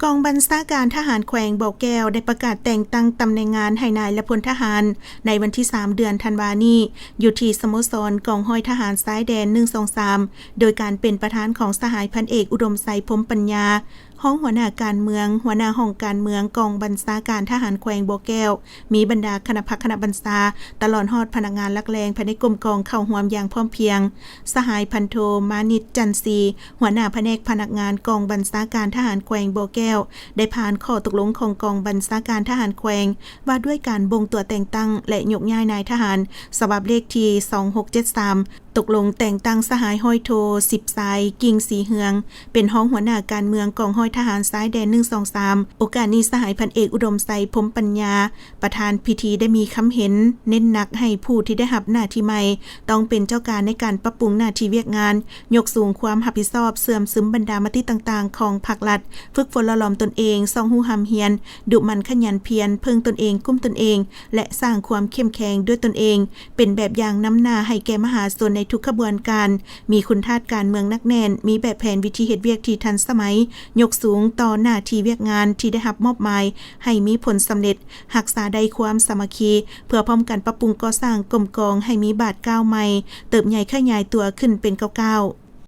ກອງບັນຊາການທະຫານແຂວງບໍ່ແກ້ວ ໄດ້ປະກາດແຕ່ງຕັ້ງຕຳແໜ່ງງານໃຫ້ນາຍ ແລະ ພົນທະຫານ ໃນວັນທີສາມ ເດືອນທັນວານີ້ ຢູ່ທີ່ສະໂມສອນກອງຮ້ອຍທະຫານຊາຍແດນ ໜຶ່ງສອງສາມ ໂດຍການເປັນປະທານຂອງສະຫາຍພັນເອກ ອຸດົມໄຊ ພົມປັນຍາ ຮອງຫົວໜ້າການເມືອງ, ຫົວໜ້າຫ້ອງການເມືອງກອງບັນຊາການທະຫານແຂວງບໍ່ແກ້ວ, ມີບັນດາຄະນະພັກຄະນະບັນຊາ, ຕະຫຼອດຮອດພະນັກງານຫຼັກແຫຼ່ງພາຍໃນກົມກອງເຂົ້າຮ່ວມຢ່າງພ້ອມພຽງ. ສະຫາຍພັນໂທ ມານິດ ຈັນສີ ຫົວໜ້າພະແນກພະນັກງານກອງບັນຊາການທະຫານແຂວງບໍ່ແກ້ວ ໄດ້ຜ່ານຂໍ້ຕົກລົງຂອງກອງບັນຊາການທະຫານແຂວງ ວ່າດ້ວຍການບົ່ງຕົວແຕ່ງຕັ້ງ ແລະ ຍົກຍ້າຍນາຍທະຫານ ສະບັບເລກທີສອງຫົກເຈັດສາມ ຕົກລົງແຕ່ງຕັ້ງສະຫາຍຮ້ອຍໂທ ສິບສາຍ ກິ່ງສີເຮືອງ ເປັນຮອງຫົວໜ້າການເມືອງກອງຮ້ອຍທະຫານຊາຍແດນ ໜຶ່ງສອງສາມ. ໂອກາດນີ້ ສະຫາຍພັນເອກ ອຸດົມໄຊ ພົມປັນຍາ ປະທານພິທີໄດ້ມີຄຳເຫັນເນັ້ນໜັກໃຫ້ຜູ້ທີ່ໄດ້ຮັບໜ້າທີ່ໃໝ່ ຕ້ອງເປັນເຈົ້າການໃນການປັບປຸງໜ້າທີ່ວຽກງານ, ຍົກສູງຄວາມຮັບຜິດຊອບ, ເຊື່ອມຊຶມບັນດາມະຕິຕ່າງໆຂອງພັກລັດ, ຝຶກຝົນຫຼໍ່ຫຼອມຕົນເອງ, ຊອກຮູ້ຮ່ຳຮຽນ, ດຸໝັ່ນຂະຫຍັນພຽນ, ເພິ່ງຕົນເອງ, ກຸ້ມຕົນເອງ ແລະ ສ້າງຄວາມເຂັ້ມແຂງດ້ວຍຕົນເອງ, ເປັນແບບຢ່າງນຳໜ້າໃຫ້ແກ່ມະຫາຊົນໃນທຸກຂະບວນການ, ມີຄຸນທາດການເມືອງໜັກແໜ້ນ, ມີແບບແຜນວິທີເຮັດວຽກທີ່ທັນສະໄໝ, ຍົກສູງຕໍ່ໜ້າທີ່ວຽກງານທີ່ໄດ້ຮັບມອບໝາຍໃຫ້ມີຜົນສຳເລັດ, ຮັກສາໄດ້ຄວາມສາມັກຄີ ເພື່ອພ້ອມກັນປັບປຸງກໍ່ສ້າງກົມກອງໃຫ້ມີບາດກ້າວໃໝ່, ເຕີບໃຫຍ່ຂະຫຍາຍຕົວຂຶ້ນເປັນກ້າວໆ.